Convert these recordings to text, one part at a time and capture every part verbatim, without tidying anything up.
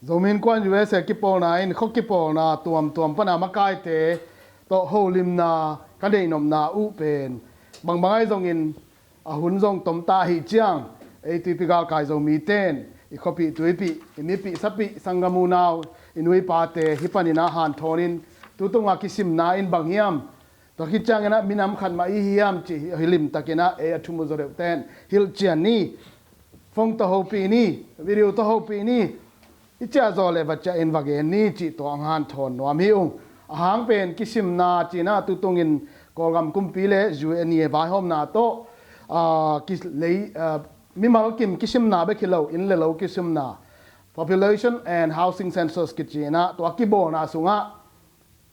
Zomi Innkuan U S A kipawlna in khua kipawlna tuamtuam pana makaite tawh holimna ka deih nopna uh pen bangbang ahi zongin a hun zong tomta ahih ciang ei tuipi galkai Zomite in i khuapih tuipih, i mipih sapih, sanggam unau, i nuipate hih panin a hanthawnin tutunga kisimna in bang hiam, tua khit ciangin ah minam khat mah i hi hiam cih hi limtakin ah ei a thu mu zaw deuhte in hilhcian ni. Phone tawh hopih ni, video tawh hopih ni. I ciah zawh leh va ciah in va gen ni cih tua hong hanthawn nuam hi ung. A hang pen kisimna cih in ah tutungin Kawlgam kumpi le U N E vaihawmna tawh, aa, ki-, lei, aa, mimal kim kisimna bek hi lo, inn le lo kisimna, population and housing census kici in ah tua kibawlna sungah,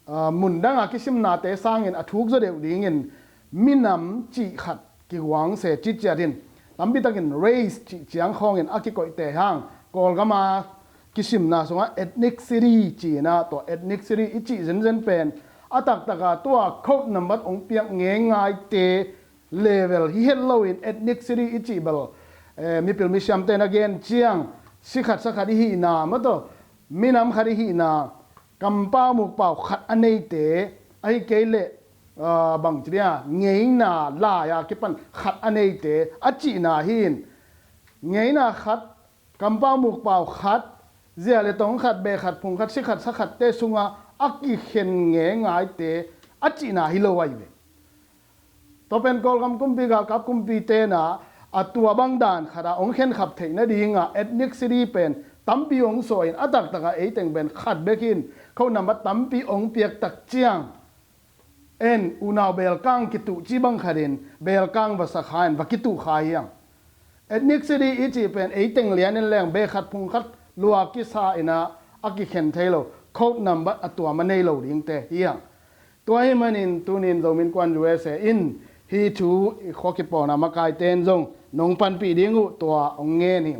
aa, mundanga kisimnate sangin a thuk zaw deuh dingin minam cih khat kihuang se ciciat in, tampitakin race cih ciang khawngin a kikoihte hang, Kawlgama kisimna sungah ethnicity ci in ah tua ethnicity i cih zenzen pen a taktaka tua code number hong piak ngeingaite level hi het loin ethnicity i cih bel, eh, mipil misiamte na gen ciang si khat sa khat i hihna maw, tua minam khat i hihna, kampau mukpau khat a neite, ahi kei leh, ah, bangci dia, ngeina lai-a kipan khat a neite a cihna hi in, ngeina khat, kampau mukpau khat, zia le tong khat, beh khat, phung khat, si khat, sa khatte sungah a kikhen ngeingaite a cihna hi lo ahi ve. Tua pen Kawlgam kumpi, galkap kumpite in ah a tua bang dan khatah hong khenkhap theih nadingah ethnicity pen tampi hong suah in a taktaka eiteng pen khat bek in code number tampi hong piak tak ciang en unau belkang kituh ci bang khatin belkang va sa kha in va kituh kha hiang. Ethnicity i cih pen eiteng lianin leng beh khat phung khat lua kisa in ah a kikhen thei lo, code number a tuam a nei lo dingte hiang. Tua ahih manin tunin Zomi Innkuan U S A in hih thu i khua kipawlna makaite in zong nong panpih ding uh tua hong ngen hi.